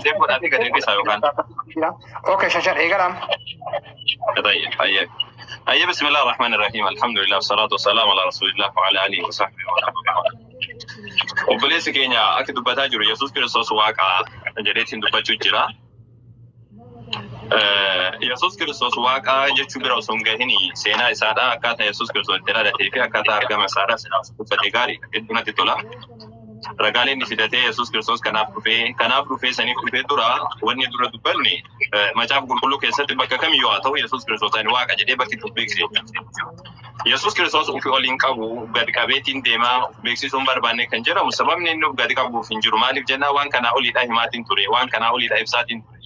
Godhaatee gad hir'isaa yookaan. Okay, 5 5 eegalam. طيب طيب طيب، بسم الله الرحمن الرحيم، الحمد لله والصلاة والسلام على رسول الله وعلى آله وصحبه ومن. Obboleessi keenya akka dubbataa jiru Yesuus Kiristoos Waaqa jedheetiin dubbachuu jira. Yesuus Kiristoos Waaqa jechuu bira osoo hin gahin seenaa isaadha, akkaataa Yesuus Kiristoos itti dhalatee fi akkaataa argama isaadha silaaf dubbate gaarii, hedduu natti tola. Ragaaleen inni fidatee Yesuus Kiristoos kanaaf dhufee saniif dhufee dura wanni dura dubbanne, Macaafa Qulqulluu keessatti bakka kamiyyuu haa ta'u Yesuus Kiristoos ani Waaqa jedhee bakki itti beeksise. Yesuus Kiristoos ofii oliin qabu gadi qabeetiin deemaa beeksisuu hin barbaanne kan jedhamu, sababni inni of gadi qabuuf hin jiru. Maaliif jennaan, waan kanaa oliidhaa himaatiin ture, waan kanaa oliidhaa ibsaatiin ture.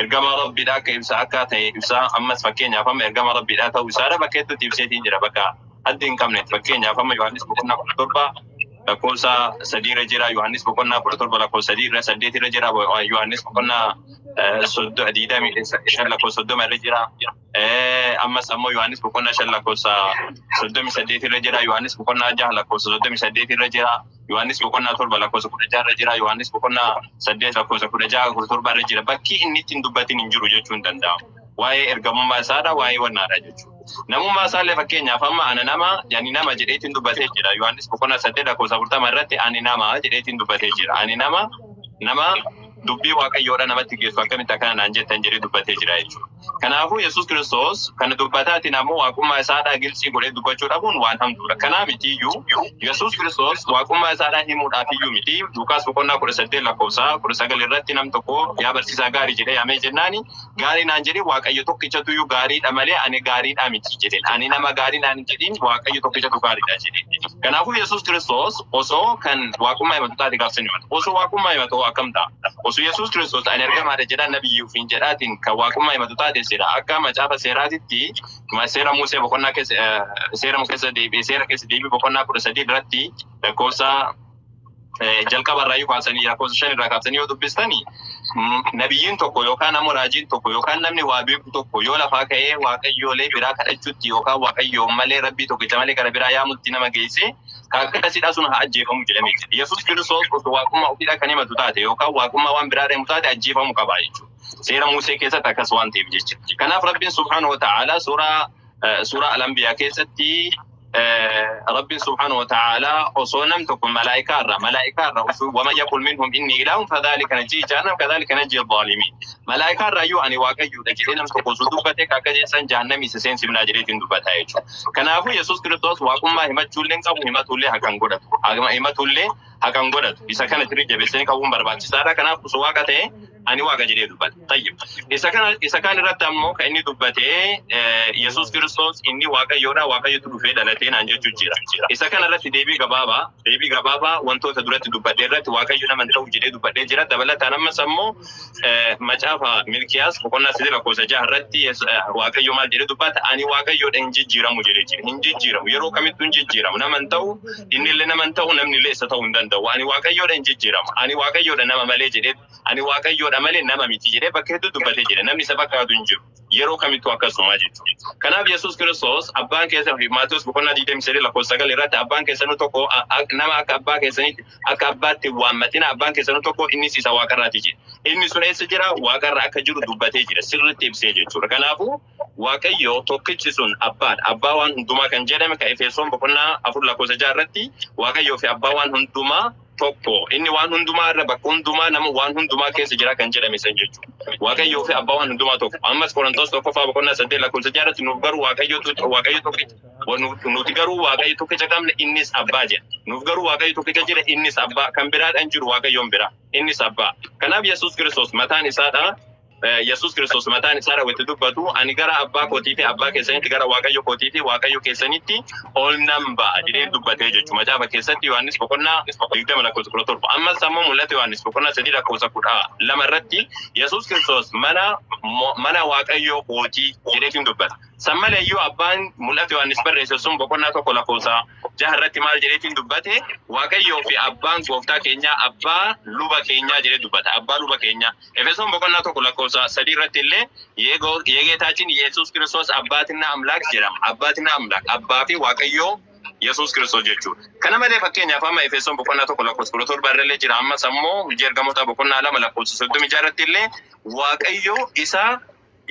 Ergama Rabbiidhaa akka ibsaa akka ta'e ibsaa, ammas fakkeenyaaf amma ergama Rabbiidhaa ta'uu isaadha bakka hedduutti ibseetiin jira, bakka addi hin qabne. Fakkeenyaaf amma Yohaannis boqonnaa 17 lakkoofsa 3 irra jira, Yohaannis boqonnaa 17 lakkoofsa 3 irra 8 irra jira, Yohaannis boqonnaa 25 lakkoofsa 30 irra jira. Ammas ammoo Yohaannis boqonnaa 5 lakkoofsa 38 irra jira, Yohaannis boqonnaa 6 lakkoofsa 38 irra jira, Yohaannis boqonnaa 7 lakkoofsa 16 irra jira, Yohaannis boqonnaa 8 lakkoofsa 16 17 irra jira. Bakki inni ittiin dubbatin hin jiru jechuun danda'amu. Waa'ee ergamummaa isaadha, waa'ee wannaadha jechuudha. Namummaa isaallee fakkeenyaaf amma ana nama yani nama jedheetiin dubbatee jira. Yohaannis boqonnaa 8 lakkoofsa 40 irratti ani nama jedheetiin dubbatee jira. Ani nama dubbii Waaqayyoodha namatti geessu, akkamitti akkana naan jettan jedhee dubbatee jira jechuudha. Kanaafuu Yesuus Kiristoos kana dubbataatiin ammoo waaqummaa isaadhaa gilsii godhee dubbachuu dhabuun waan hamtuudha. Kanaa mitiiyyuu, Yesuus Kiristoos waaqummaa isaadhaa himuudhaaf iyyuu miti. Lukaas boqonnaa 18 lakkoofsa 19 irratti nam tokko yaa barsiisaa gaarii jedhee yaamee jennaani, gaarii naan jedhin, Waaqayyo tokkichatu iyyuu gaariidha malee ani gaariidha miti jedheen. Ani nama gaarii naan jedhin, Waaqayyo tokkichatu gaariidha jedheen. Kanaafuu Yesuus Kiristoos osoo kan waaqummaa himatu taate gaafsan himatu. Osoo waaqummaa himatu akkam ta'a? Osoo Yesuus Kiristoos ani ergamaadha jedhaa, nabiyyi ofiin jedhaatiin kan waaqummaa himatu taate, seera akka Macaafa seeraatitti, seera Musee boqonnaa keessa, seera keessa deebi'ee, seera keessa deebi'ee boqonnaa 13 irratti lakkoofsa jalqaba irraa yoo kaasanii, lakkoofsa 5 irraa kaasanii yoo dubbistani, nabiyyiin tokko yookaan ammoo raajiin tokko yookaan namni waa beeku tokko yoo lafaa ka'ee waaqayyoolee biraa kadhachuutti yookaan Waaqayyoon malee, Rabbii tokkicha malee gara biraa yaamutti nama geesse, akkasiidha sun haa ajjeefamu jedhamee jira. Yesuus Kiristoos osoo waaqummaa ofiidhaa kan himatu taate yookaan waaqummaa waan biraa himu taate ajjeefamuu qaba jechuudha. Seera Musee keessatti akkas waan ta'eef jecha. Kanaaf Rabbiin subhaanahu wa ta'ala suuraa Al-Anbiyaa keessatti, Rabbiin subhaanahu wa ta'ala osoo nam tokko malaa'ikaa irraa osoo ومن يقل منهم إني إله فذلك نجزيه جهنم كذلك نجزي الظالمين, malaa'ikaa irraa iyyuu ani Waaqayyoodha jedhee nam tokko osoo dubbate, akka jeessan jahannamii isa seensifnaa jedheetiin dubbata jechuudha. Kanaafuu Yesuus Kiristoos waaqummaa himachuullee hin qabu, himatullee haqan godhatu. Himatullee haqan godhatu. Isa kana sirrii jabeessanii qabuun barbaachisaadha. Kanaaf osoo Waaqa ta'e ani Waaqa jedhee dubbata. طيب. Isa kana isa kaan irratti ammoo kan inni dubbate, Yesuus Kiristoos inni Waaqayyoodha, Waaqayyotu dhufee dhalatee naan jechuu jira. Isa kana irratti deebii gabaabaa wantoota duratti dubbadhe irratti Waaqayyo nama hin ta'u jedhee dubbadhee jira. Dabalataan ammas ammoo Macaafa Milkiyaas boqonnaa 3 lakkoofsa 6 irratti Waaqayyo maal jedhee dubbata? Ani Waaqayyoodha, hin jijjiiramu jedhee jira. Hin jijjiiramu, yeroo kamittuu hin jijjiiramu. Nama hin ta'u, inni illee nama hin ta'u, namni illee isa ta'uu hin danda'u. Ani Waaqayyoodha, hin jijjiiramu. Ani Waaqayyoodha nama malee jedhee, ani Waaqayyoodha malee nama miti jedhee bakka hedduu dubbatee jira. Namni isa fakkaatu hin jiru. Yeroo kamittuu akkasuma jechuudha. Kanaaf Yesuus Kiristoos abbaan keessa, Maatiyus boqonnaa 23 lakkoofsa 9 irratti, abbaan keessanuu tokko, nama akka abbaa keessanitti akka abbaatti waammatina, abbaan keessanuu tokko, innis isa waaqarraati jedhe. Inni sun eessa jira? Waaqarra akka jiru dubbatee jira. Sirriitti ibsee jechuudha. Kanaafuu Waaqayyo tokkichi sun abbaadha. Abbaa waan hundumaa kan jedhame kan Efesoon boqonnaa 4 lakkoofsa 6 irratti Waaqayyoo fi abbaa waan hundumaa tokko. Inni waan hundumaa irra, bakka hundumaa, nama waan hundumaa keessa jira kan jedhame san jechuudha. Waaqayyoo fi abbaa waan hundumaa tokko. Ammas Qorontos tokkoffaa boqonnaa 8 lakkoofsa 6 irratti nuuf garuu Waaqayyotu Waaqayyo tokkicha, nuti garuu Waaqayyo tokkicha qabna, innis abbaa jedha. Nuuf garuu Waaqayyo tokkicha jira, innis abbaa, kan biraadhaan jiru Waaqayyoon biraa, innis abbaa. Kanaaf Yesuus Kiristoos mataan isaadha. Yesuus Kiristoos mataan isaa walitti dubbatu, ani gara abbaa kootii fi abbaa keessanitti, gara Waaqayyo kootii fi Waaqayyo keessanitti ol nan ba'a jedhee dubbatee jechuudha. Macaafa keessatti Yohaannis boqonnaa 20 lakkoofsa 17. Ammas ammoo mul'ata Yohaannis boqonnaa 3 lakkoofsa 12 irratti Yesuus Kiristoos mana Waaqayyo kootii jedheetiin dubbata. San maleeyyuu abbaan mul'ata Yohaannis barreesse sun boqonnaa 1 lakkoofsa 6 irratti maal jedheetiin dubbate? Waaqayyoo fi abbaan gooftaa keenyaa abbaa luba keenyaa jedhee dubbata. Abbaa luba keenyaa. Efesoon boqonnaa 1 lakkoofsa 3 irratti illee የጌታችን ኢየሱስ ክርስቶስ አባትና አምላክ jedhama. አባትና አምላክ, abbaa fi Waaqayyoo Yesuus Kiristoos jechuudha. Kana malee fakkeenyaaf amma Efesoon boqonnaa 1 lakkoofsa 17 irra jira. Ammas ammoo Hojii Ergamoota boqonnaa 2 lakkoofsa 36 irratti illee Waaqayyo isa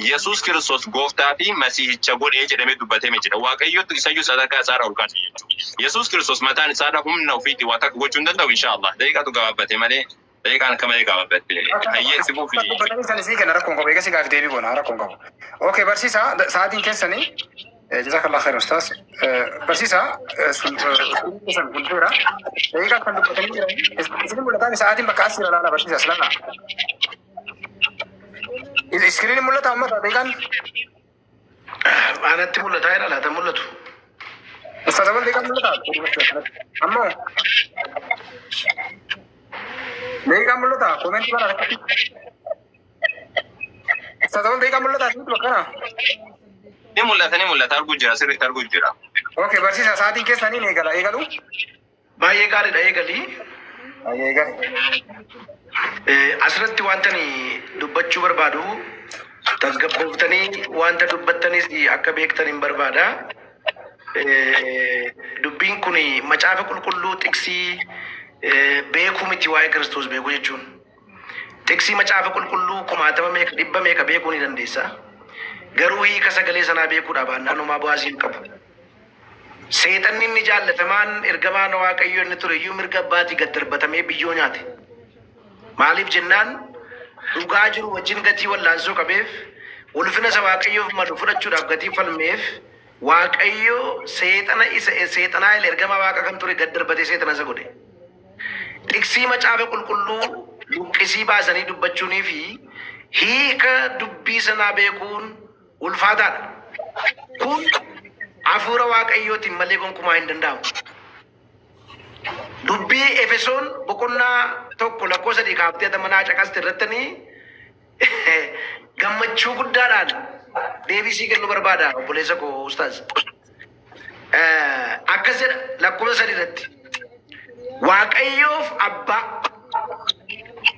Yesuus Kiristoos gooftaa fi masiihicha godhee jedhamee dubbatamee jira. Waaqayyotu isayyuu sadarkaa isaarraa ol kaase jechuudha. Yesuus Kiristoos mataan isaarraa humna ofiitiin waa takka gochuu hin danda'u inshaallah. Daqiiqaatu gabaabbate malee daqiiqaan akka malee gabaabbate. Hayyee si fuufi. Dubbatanii san isii kenna rakkoon qabu. Eegasii gaaf deebii goona rakkoon qabu. Okay, barsiisaa sa'aatiin keessanii jazakallah khair ustaas. Barsiisaa sun san gulfeera. Daqiiqaa kan dubbatanii jiran isin mul'ataa sa'aatiin bakka as jira laala barsiisaa as laala. Iskiriin mul'ata amma daqiiqaan. Anatti mul'ataa jira laata mul'atu. Ustaas Abal daqiiqaan mul'ata. Ammoo daqiiqaan mul'ata koomentii bara rakkatti. Ustaas Abal daqiiqaan mul'ata asitti bakka kana. Ni mul'ata ni mul'ata arguu jira sirriitti arguu jira. Okay, barsiisaa sa'aatiin keessanii ni eegala eegalu. Baay'ee gaariidha eegalii. Baay'ee eegali. Asirratti wanta ani dubbachuu barbaadu tasgabbooftanii wanta dubbattanis akka beektan hin barbaada. Dubbiin kun macaafa qulqulluu tiksii beekuu miti waa'ee Kiristoos beekuu jechuun. Tiksii macaafa qulqulluu kumaatama meeqa dhibba meeqa beekuu ni dandeessa. Garuu hiika sagalee sanaa beekuudhaaf naannumaa bu'aa hin qabu. Seexanni inni jaallatamaan ergamaan Waaqayyoo inni ture iyyuu mirga abbaatii gad darbatamee biyyoo nyaate. Maaliif jennaan dhugaa jiru wajjin gatii wallaansoo qabeef ulfina isa Waaqayyoof malu fudhachuudhaaf gatii falmeef Waaqayyo seexana isa seexanaa illee ergamaa Waaqa kan ture gad darbatee seexana isa godhe. Tiksii macaafa qulqulluu luqqisii baasanii dubbachuunii fi hiika dubbii sanaa beekuun ulfaataadha. Kun hafuura Waaqayyootiin malee gonkumaa hin danda'amu. Dubbii Efesoon boqonnaa 1 lakkoofsa 3 kaaftee ata manaa caqaste irrattanii gammachuu guddaadhaan deebisii kennuu barbaada obboleessa koo ustaaz. Akkas jedha lakkoofsa 3 irratti. Waaqayyoof abbaa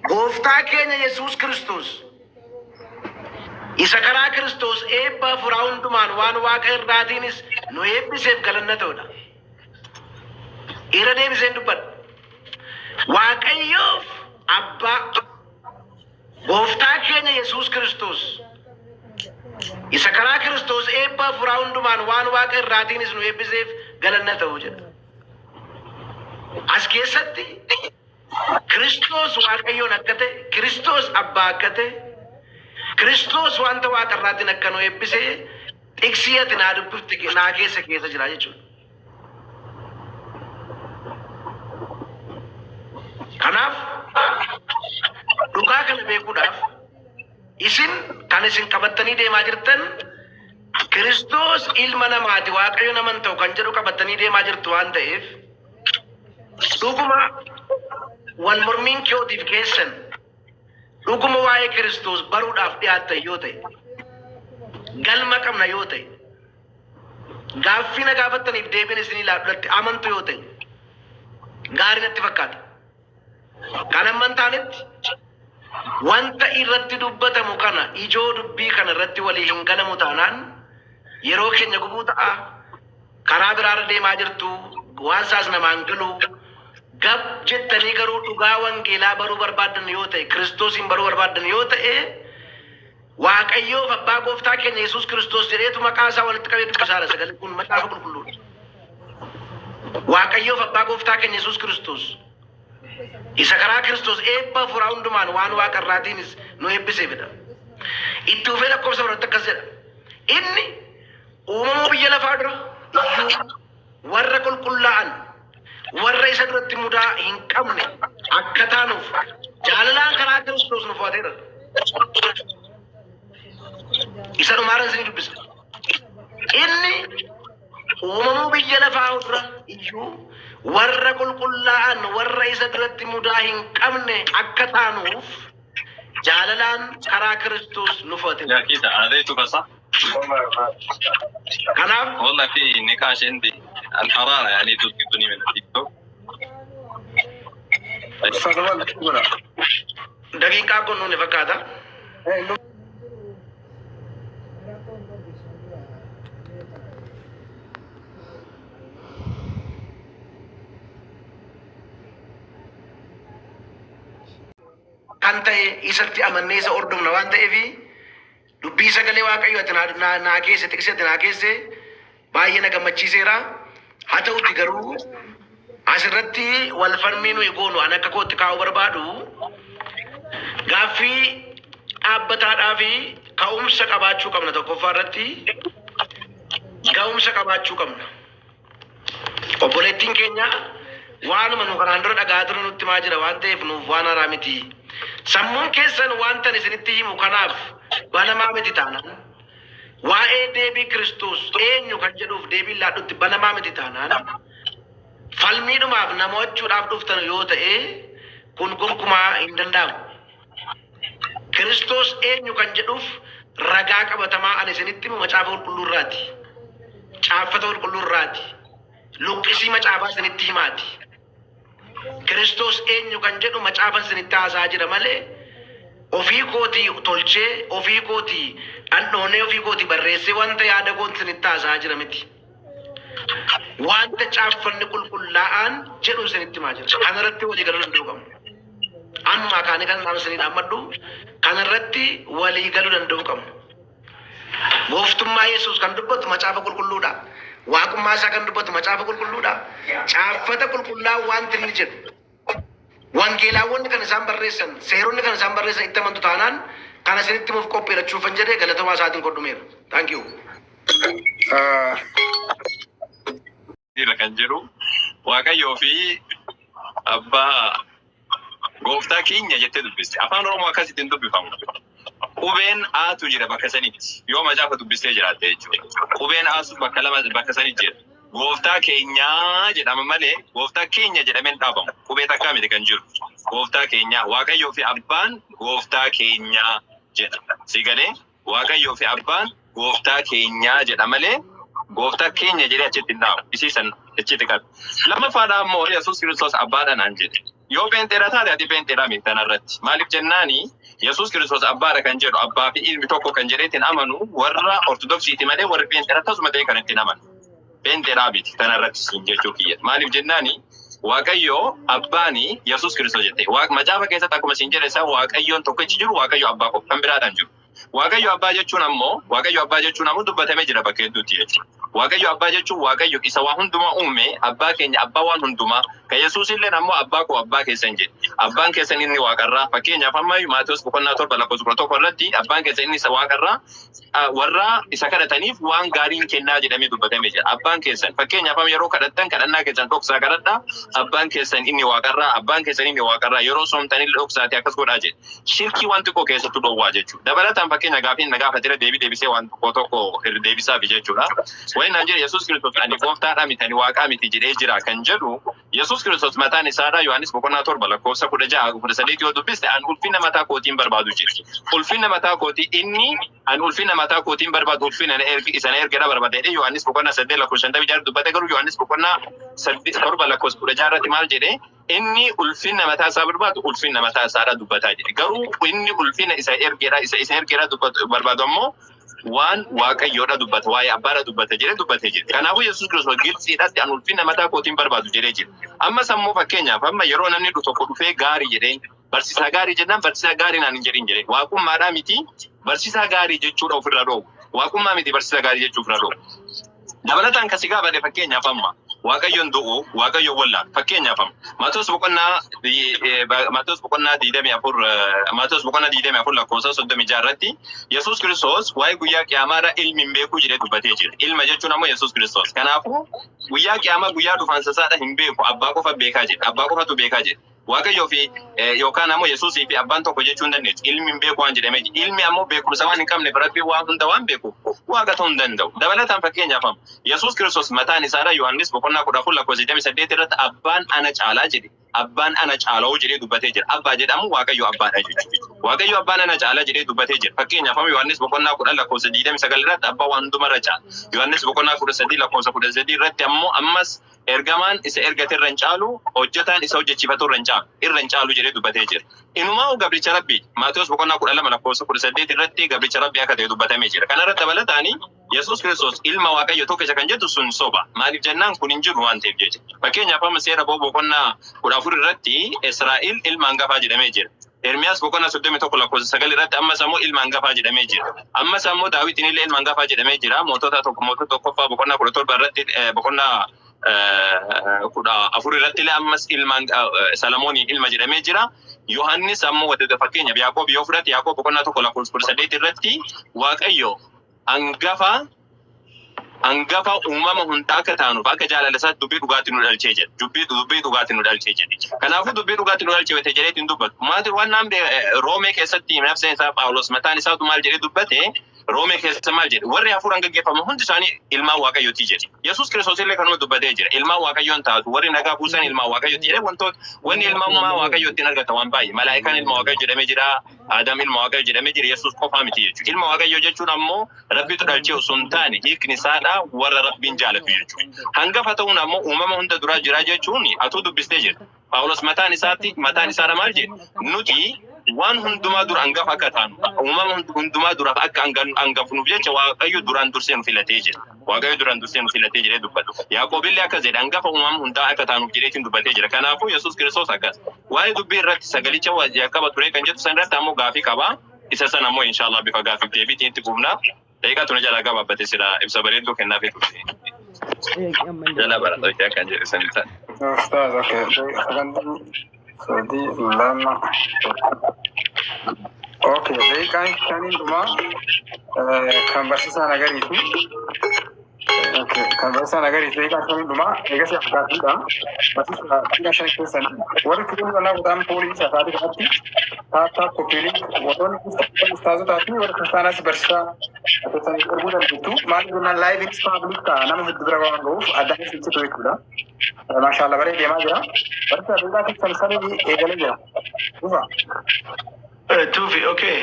gooftaa keenya Yesuus Kiristoos isa karaa Kiristoos eebba hafuuraa hundumaan waan Waaqa irraatiinis nu eebbiseef galanna ta'udha. Irra deebiseen dubbadha. Waaqayyoof abbaa gooftaa keenya Yesuus Kiristoos isa karaa Kiristoos eebba hafuuraa hundumaan waan Waaqa irraatiinis nu eebbiseef galanna ta'u jedha. As keessatti Kiristoos Waaqayyoon akka ta'e, Kiristoos abbaa akka ta'e, Kiristoos wanta Waaqa irraatiin akka nu eebbise tiksii ati naa dubbifte naa keessa keessa jira jechuudha. Kanaaf dhugaa kana beekuudhaaf isin kan isin qabattanii deemaa jirtan Kiristoos ilma namaati Waaqayyo nama hin ta'u kan jedhu qabattanii deemaa jirtu waan ta'eef dhuguma wal mormiin keeyotiif keessan dhuguma waa'ee Kiristoos baruudhaaf dhiyaattan yoo ta'e galma qabna yoo ta'e gaaffii na gaafattaniif deebiin isinii laadhulatti amantu yoo ta'e gaarii natti fakkaata. Kan amma hin taanetti wanta irratti dubbatamu kana ijoo dubbii kana irratti walii hin galamu taanaan yeroo keenya gubuu ta'a. Karaa biraarra deemaa jirtu waan isaas namaan galu gab jettanii garuu dhugaa wangeelaa baruu barbaaddan yoo ta'e Kiristoosiin baruu barbaaddan yoo ta'e Waaqayyoof abbaa gooftaa keenya Yesuus Kiristoos jedheetu maqaa isaa walitti qabee dubbisaadha. Sagalee kun macaafa qulqulluudha. Waaqayyoof abbaa gooftaa keenya Yesuus Kiristoos isa karaa Kiristoos eebba hafuuraa hundumaan waan Waaqa irraatiinis nu eebbiseefidha. Itti fufee lakkoofsa biratti akkas jedha. Inni uumamuu biyya lafaa dura iyyuu warra qulqullaa'an warra isa duratti mudaa hin qabne akka taanuuf jaalalaan karaa Kiristoos nu fo'ateera. Isa dhumaaran isinii dubbisa. Inni uumamuu biyya lafaa dura iyyuu warra qulqullaa'an warra isa duratti mudaa hin qabne akka taanuuf jaalalaan karaa Kiristoos nu fo'ateera. يا كده عاديتك صح؟ Kanaaf والله في نقاش عندي الحرارة يعني تسقطني من التيك توك. Ustaas Abal godha. daqiiqaa kun nuuni fakkaata. ta'e isatti amannee isa hordofna waan ta'eef dubbii sagalee Waaqayyo ati naa keesse tiksee ati naa keesse baay'ee na gammachiiseera. Haa ta'uti garuu asirratti wal falmii nuyi goonu an akka kootti kaa'uu barbaadu gaaffii dhaabbataadhaa fi ka'umsa qabaachuu qabna. Tokkoffaa irratti ga'umsa qabaachuu qabna. Obboleettiin keenya waanuma nu kanaan dura dhagaa ture nutti himaa jira waan ta'eef nuuf waan haaraa miti. Sammuun keessan wanta ani isinitti himu kanaaf banamaa miti taanaan, waa'ee deebii Kiristoos eenyu kan jedhuuf deebiin laadhutti banamaa miti taanaan, falmiidhumaaf namo'achuudhaaf dhuftan yoo ta'e kun gonkumaa hin danda'amu. Kiristoos eenyu kan jedhuuf ragaa qabatamaa ani isinitti himu macaafa qulqulluu irraati. Caaffata qulqulluu irraati. Luqqisii macaafaa isinitti himaati. Kiristoos eenyu kan jedhu macaafa isinitti haasa'aa jira malee ofii kootii tolchee, ofii kootii dhandhoonee, ofii kootii barreessee wanta yaada kooti isinitti haasa'aa jira miti. Wanta caaffanni qulqullaa'aan jedhu isinitti himaa jira. Kanarratti walii galuu danda'uu qabna. Ammaa kaanii kan nama isinii dhaammadhu kanarratti walii galuu danda'uu qabna. Gooftummaa Yesuus kan dubbatu macaafa qulqulluudha. Waaqummaa isaa kan dubbatu macaafa qulqulluudha. Caaffata qulqullaa'aa wanti inni jedhu. Wangeelaawwanni kan isaan barreessan, seeronni kan isaan barreessan itti amantu taanaan kana isinitti himuuf qopheerachuufan jedhee galatamaa isaatiin godhumeera. Thank you. Irra kan jiru Waaqayyoo fi abbaa gooftaa keenya jettee dubbiste. Afaan Oromoo akkasitti hin dubbifamu. Qubeen aatu jira bakka sanitti. Yoo macaafa dubbistee jiraatte jechuudha. Qubeen aasu bakka lama bakka sanitti jira. Gooftaa keenyaa jedhama malee gooftaa keenya jedhamee hin dhaabamu. Qubee takkaa miti kan jiru. Gooftaa keenyaa, Waaqayyoo fi abbaan gooftaa keenyaa jedha. Si galee? Waaqayyoo fi abbaan gooftaa keenyaa jedha malee gooftaa keenya jedhee achitti hin dhaabu. Isii san achitti qabi. Lammaffaadhaa immoo Yesuus Kiristoos abbaadha naan jedhe. Yoo pheenxeedha taate ati pheenxeedha miti tanarratti. Maaliif jennaani Yesuus Kiristoos abbaadha kan jedhu, abbaa fi ilmi tokko kan jedheetiin amanu warra Ortodoksiiti malee warri pheenxeedha tasuma ta'e kan ittiin amanu. Pheenxeedhaa miti tanarratti siin jechuu kiyya. Maaliif jennaani Waaqayyo abbaani Yesuus Kiristoos jette. Macaafa keessatti akkuma siin jedhe isa Waaqayyoon tokkichi jiru Waaqayyo abbaa qofa kan biraadhaan jiru. Waaqayyo abbaa jechuun ammoo Waaqayyo abbaa jechuun ammoo dubbatamee jira bakka hedduutti jechuudha. Waaqayyo abbaa jechuun Waaqayyo isa waa hundumaa uume, abbaa keenya, abbaa waan hundumaa. Kan Yesuus illee ammoo abbaa koo abbaa keessan jedhe. Abbaan keessan inni waaqarraa, fakkeenyaaf amma Maatewos boqonnaa 7 lakkoofsa 11 irratti abbaan keessan inni isa waaqarraa warra isa kadhataniif waan gaariin kennaa jedhamee dubbatamee jira. Abbaan keessan, fakkeenyaaf amma yeroo kadhattan kadhannaa keessan dhoksaa kadhadhaa, abbaan keessan inni waaqarraa, abbaan keessan inni waaqarraa yeroo soomtanillee dhoksaati akkas godhaa jedhe. Shirkii waan xiqqoo keessattuu dhowwaa jechuudha. Dabalataan fakkeenya gaafii na gaafatee deebii deebisee waan tokko tokko deebisaafi jechuudha. Wayii naan jedhe Yesuus Kiristoos ani gooftaadhaa miti ani waaqaa miti jedhee jira kan jedhu Yesuus Kiristoos mataan isaadhaa Yohaannis boqonnaa 7 lakkoofsa 16 18 yoo dubbiste an ulfina mataa kootiin barbaadu jedhe. Ulfina mataa kootii inni an ulfina mataa kootiin barbaadu ulfina na erge isa na ergedha barbaada jedhee Yohaannis boqonnaa 8 lakkoofsa 56 dubbate. Garuu Yohaannis boqonnaa 7 lakkoofsa 16 irratti maal jedhee? Inni ulfina mataa isaa barbaadu ulfina mataa isaadha dubbataa jedhe. Garuu inni ulfina isa ergeedha isa ergeedha dubbatu barbaadu ammoo waan Waaqayyoodha dubbata, waa'ee abbaadha dubbata jedhee dubbatee jira. Kanaafuu Yesuus Kiristoos gilxiidhaatti an ulfina mataa kootiin barbaadu jedhee jira. Ammas ammoo fakkeenyaaf amma yeroo namni tokko dhufee gaarii jedhee barsiisaa gaarii jennaan barsiisaa gaarii naan hin jedhin jedhee waaqummaadhaa miti barsiisaa gaarii jechuudha ofirraa dhoowwu. Waaqummaa miti barsiisaa gaarii jechuu ofirraa dhoowwu. Dabalataan kasi gaafadhe, fakkeenyaaf amma Waaqayyoon du'u Waaqayyoon wallaalu, fakkeenyaaf amma Maatewos boqonnaa 24, Maatewos boqonnaa 24 lakkoofsa 36 irratti Yesuus Kiristoos waa'ee guyyaa qiyaamaadha ilmi hin beeku jedhee dubbatee jira. Ilma jechuun ammoo Yesuus Kiristoos. Kanaafuu guyyaa qiyaamaa guyyaa dhufaansa isaadha hin beeku, abbaa qofa beekaa jedhe. Abbaa qofatu beekaa jedhe. Waaqayyoo fi yookaan ammoo Yesuusii fi abbaan tokko jechuu hin dandeessu. Ilmi hin beeku waan jedhamee jira. Ilmi ammoo beekumsa waan hin qabneef Rabbiin waan hunda waan beeku waaqa ta'uu hin danda'u. Dabalataan fakkeenyaaf amma Yesuus Kiristoos mataan isaadha Yohaannis boqonnaa 14 lakkoofsa 28 irratti abbaan ana caalaa jedhe. Abbaan ana caala'uu jedhee dubbatee jira. Abbaa jedhamu Waaqayyo abbaadha jechuudha. Waaqayyo abbaan ana caalaa jedhee dubbatee jira. Fakkeenyaaf amma Yohaannis boqonnaa 10 lakkoofsa 29 irratti abbaa waan hundumarra caala. Yohaannis boqonnaa 13 lakkoofsa 13 irratti ammoo ammas ergamaan isa ergate irra hin caalu, hojjetaan isa hojjechiifatu irra hin caalu, irra hin caalu jedhee dubbatee jira. Inumaa gabricha Rabbii Maatewos boqonnaa 12 lakkoofsa 18 irratti gabricha Rabbii akka ta'e dubbatamee jira. Kana irratti dabalataani Yesuus Kiristoos ilma Waaqayyo tokkicha kan jettu sun soba. Maaliif jennaan kun hin jiru waan ta'eef jecha. Fakkeenyaaf amma seera ba'uu boqonnaa 14 irratti Israa'el ilma hangafaa jedhamee jira. Ermiyaas boqonnaa 31 lakkoofsa 9 irratti ammas ammoo ilma hangafaa jedhamee jira. Ammas ammoo Daawitiin illee ilma hangafaa jedhamee jira. Mootota tokko, mootota tokkoffaa boqonnaa 17 irratti, boqonnaa 14 irratti illee ammas ilma Salamooniin ilma jedhamee jira. Yohaannis ammoo wanta fakkeenyaaf Yaaqoob yoo fudhate, Yaaqoob boqonnaa 1 lakkoofsa 18 irratti Waaqayyo hangafa uumama hundaa akka taanuuf akka jaalala isaatti dubbii dhugaatiin nu dhalchee jedhe. Dubbii dhugaatiin nu dhalchee jedhe. Kanaafuu dubbii dhugaatiin nu dhalchee wete jedheetiin hin dubbatu. Maati waan naan Roomee keessatti nafseen isaa Phaawulos mataan isaatu maal jedhee dubbate? Roomee keessa maal jedhe? Warri hafuuraan gaggeeffaman hundi isaanii ilmaan Waaqayyooti jedhe. Yesuus Kiristoos illee kanuma dubbatee jira. Ilmaan Waaqayyoon taatu, warri nagaa buusan ilmaan Waaqayyooti jedhe. Wantoota wanni ilmaan Waaqayyoo ittiin argata waan baay'ee. Malaayikaan ilma Waaqayyoo jedhamee jira. Adam ilma Waaqayyoo jedhamee jira. Yesuus qofaa miti jechuudha. Ilma Waaqayyoo jechuun ammoo Rabbitu dhalchee osoo hin taane, hiikni isaadha warra Rabbiin jaalatu jechuudha. Hangafa ta'uun ammoo uumama hunda duraa jira jechuun atuu dubbistee jirta. Phaawulos mataan isaatti mataan isaadha maal jedhe? Nuti waan hundumaa dura hangafa akka taanu, uumama hundumaa duraaf akka hangafnuuf jecha Waaqayyo duraan dursee nu filatee jira. Waaqayyo duraan dursee nu filatee jedhee dubbatu. Yaaqoob illee akkas jedhe, hangafa uumama hundaa akka taanuuf jedheetiin dubbatee jira. Kanaafuu Yesuus Kiristoos akkas. Waa'ee dubbii irratti sagalicha jalqaba ture kan jettu san irratti ammoo gaafii qaba. Isa sana ammoo inshallah bifa gaafiif deebiitiin itti fufna. Daqiiqaa tuna jalaa gabaabbate, sila ibsa bareedduu kennaafii turte. Jala barata kan jedhe san isa. Ustaaz, okay. Sagantii sadii, lama. Okay, daqiiqaan shaniin dhumaa kan barsiisaa nagariiti. Okay, kan barsiisaa nagariiti daqiiqaan shaniin dhumaa eegas gaaffiidha. Barsiisaa, daqiiqaa 5 keessan warri firii qonnaa kutaan poolii sa'aatii kanatti tap tap, copy link, warroonni ustaazotaa fi warri kiristaanaas barsiisaa keessanii erguu dandeettu. Maaliif jennaan, liveiinis public ta'a, nama hedduu bira waan ga'uuf addaan isin citu jechuudha. Maashaallah, baree deemaa jira. Barsiisaa, daqiiqaa keessan sanii eegalee jira. Dhufa. Tuufi, okay.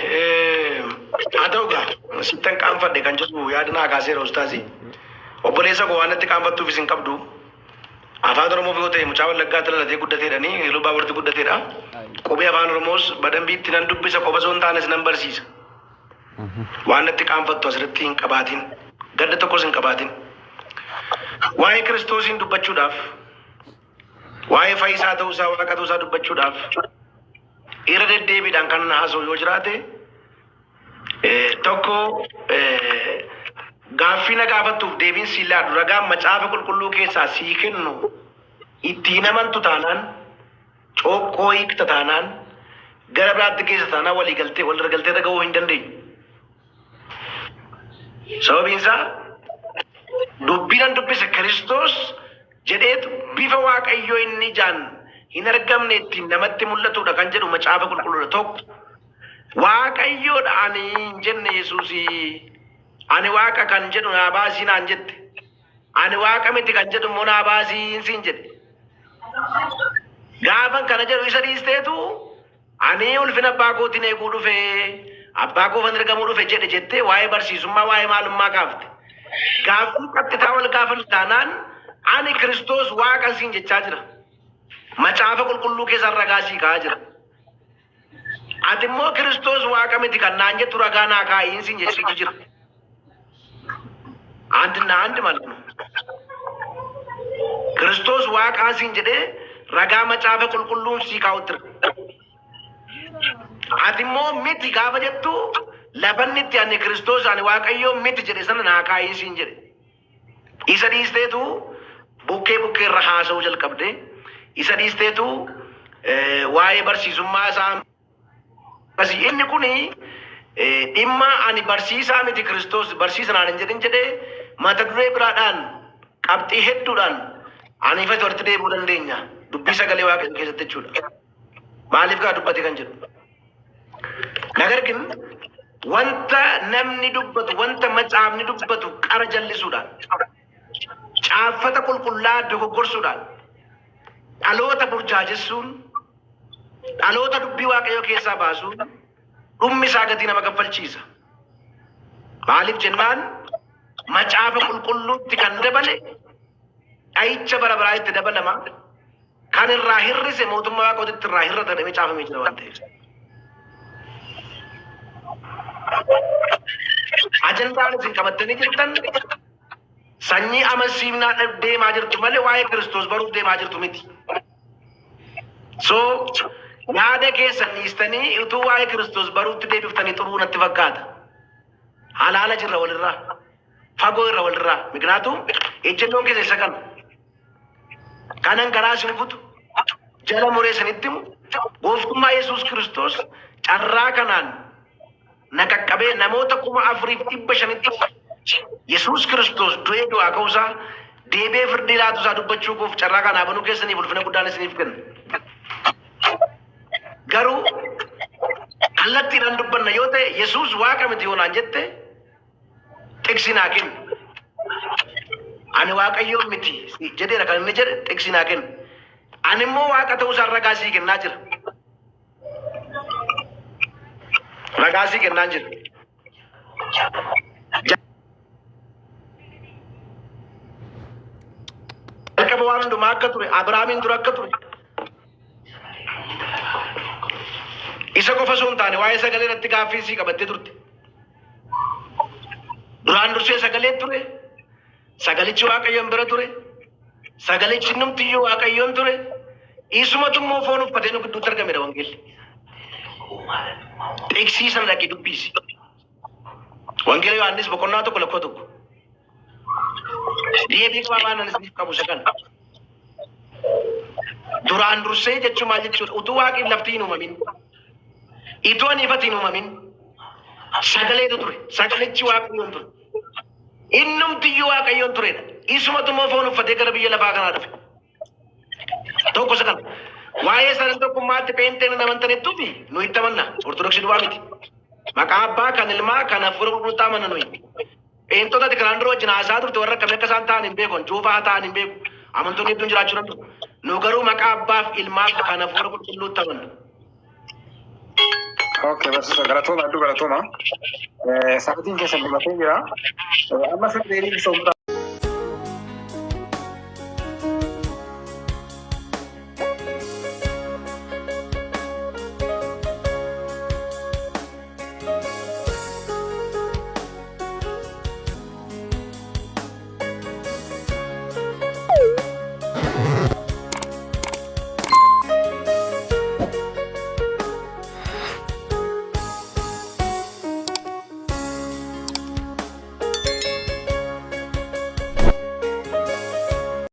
Haa ta'u gaa, sittan qaanfadhe kan jedhu yaada naa kaaseera ustaazii. Obboleessa koo, waan natti qaanfattuuf isin qabdu. Afaan Oromoo yoo ta'e, mucaa Wallaggaatti dhalatee guddateedhani, Iluu Baaburti guddateedha. Qubee Afaan Oromoos badambiitti nan dubbisa qofa osoo hin taanes nan barsiisa. Waan natti qaanfattu asirratti hin qabaatin. Gadda tokkos hin qabaatin. Waa'ee Kiristoosiin dubbachuudhaaf, waa'ee fayyisaa ta'uusaa, Waaqa ta'uusaa dubbachuudhaaf irra deddeebiidhaan kan haasa'u yoo jiraate, tokko gaaffii na gaafattuuf deebiin sii laadhu, ragaan Macaafa Qulqulluu keessaa sii kennu ittiin amantu taanaan, cooqqoo hiikta taanaan, gara biraatti keessa taanaan, walii galtee wal galtee dhaga'uu hin dandeenyu. Sababiin isaa, dubbii nan dubbise Kiristoos jedheetu bifa Waaqayyoo inni ijaan hin argamne ittiin namatti mul'atudha kan jedhu Macaafa Qulqulluudha tokko. Waaqayyoodha ani hin jenne Yesuusii. Ani Waaqa kan jedhu naa baasii naan jette. Ani Waaqa miti kan jedhu immoo naa baasii siin jedhe. Gaafan kana jedhu isa dhiisteetu ani ulfina abbaa kootiin eeguu dhufe, abbaa koofan ergamuu dhufe jedhe jettee waa'ee barsiisummaa, waa'ee maalummaa kaafte. Gaaffii qaxxitaa wal gaafan taanaan, ani Kiristoos Waaqa siin jechaa jira. Macaafa Qulqulluu keessaan ragaa sii kaa'aa jira. Ati immoo Kiristoos Waaqa miti kan naan jettu ragaa naa kaa'iin siin jechuutu jira. አንድና አንድ ማለት ነው። Kiristoos Waaqaa siin jedhee ragaa Macaafa Qulqulluun sii kaa'utti jira. Ati immoo miti gaafa jettu, lafanni itti ani Kiristoos ani Waaqayyoo miti jedhe sana naa kaa'iin siin jedhe. Isa dhiisteetu bukkee bukkee irra haasa'uu jalqabde. Isa dhiisteetu waa'ee barsiisummaa isaa akkasii inni kuni dhimma ani barsiisaa miti, Kiristoos barsiisa naan hin jedhin jedhee, mata duree biraadhaan qabxii hedduudhaan ani ifatti walitti deebi'uu dandeenya. Dubbii sagalee Waaqayyoo keessatti jechuudha. Maaliif gaa dubbate kan jedhu. ነገር ግን wanta namni dubbatu, wanta macaafni dubbatu qara jallisuudhaan, caaffata qulqullaa dogoggorsuudhaan, dhaloota burjaajessuun, dhaloota dubbii Waaqayyoo keessaa baasuun dhummi isaa gatii nama kaffalchiisa. Maaliif jennaan, Macaafa Qulqulluutti kan dabale dha'icha bara baraa itti dabalama. Kan irraa hir'ise mootummaa Waaqootitti irraa hir'ata jedhamee caafamee jira waan ta'eef. Ajandaan isin qabattanii jirtan sanyii amansiifnaa deemaa jirtu malee waa'ee Kiristoos baruuf deemaa jirtu miti. So Yaada keessan dhiistanii utuu waa'ee Kiristoos baruutti deebiftanii xuruu natti fakkaata. Halaala jirra walirraa. Fagoo irra walirraa. Miknaatuu ejjennoon keessa isa kana. Kanan garaa isin kutu jala muree isinitti himu gooftummaa Yesuus Kiristoos carraa kanaan na qaqqabee namoota 4,500tti Yesuus Kiristoos du'ee du'aa ka'uusaa deebi'ee firdii laatuusaa dubbachuu koof carraa kanaa banuu keessaniif ulfina guddaan isiniif kenna. Garuu kallattiidhaan dubbanna yoo ta'e Yesuus waaqa miti yoo naan jette xiqsi naa kenni. Ani waaqayyoon miti jedheera kan inni jedhe xiqsi naa kenni. Ani immoo waaqa ta'uusaa ragaa sii kennaa jira. Ragaa sii kennaa jira. Jalqaba waan hundumaa akka ture Abrahaamiin dura akka ture. Isa qofa osoo hin taane waa'ee sagalee irratti gaaffii sii qabattee turte. Duraan dursee sagalee ture. Sagalichi Waaqayyoon bira ture. Sagalichi numtiyyuu Waaqayyoon ture. Isumatu immoo foon uffatee nu gidduutti argamedha wangeelli. Xiqsii sana dhaqii dubbisi. Wangeela Yohaannis boqonnaa 1 lakkoofsa 1. Deebii gabaabaa nan isiniif qabu isa kana. Duraan dursee jechuun maal jechuudha? Utuu waaqni lafti hin uumamin. Itoo ani ifatti hin uumamin. Sagaleetu ture. Sagalichi Waaqayyoon ture. Innumtiyyuu Waaqayyoon turedha. Isumatu immoo foon uffatee gara biyya lafaa kanaa dhufe. Tokko isa kana. Waa'ee sadan tokkummaatti pheenxeen hin amantanittuufi nu itti amanna. Ortodoksii duwwaa miti. Maqaa abbaa kan ilmaa kan hafuura qulqulluutti amanna nuyi. Pheenxota ati kanaan dura wajjin haasaa turte warra akkamii akka isaan ta'an hin beeku. Juufaa ta'an hin beeku. Amantoonni hedduun jiraachuu danda'u. Nu garuu maqaa abbaaf ilmaaf kan hafuura qulqulluutti amanna. Okay, barsiisa galatooma hedduu galatooma. Sa'aatiin keessan dhumatee jira. Amma sirrii deebii soomtaa.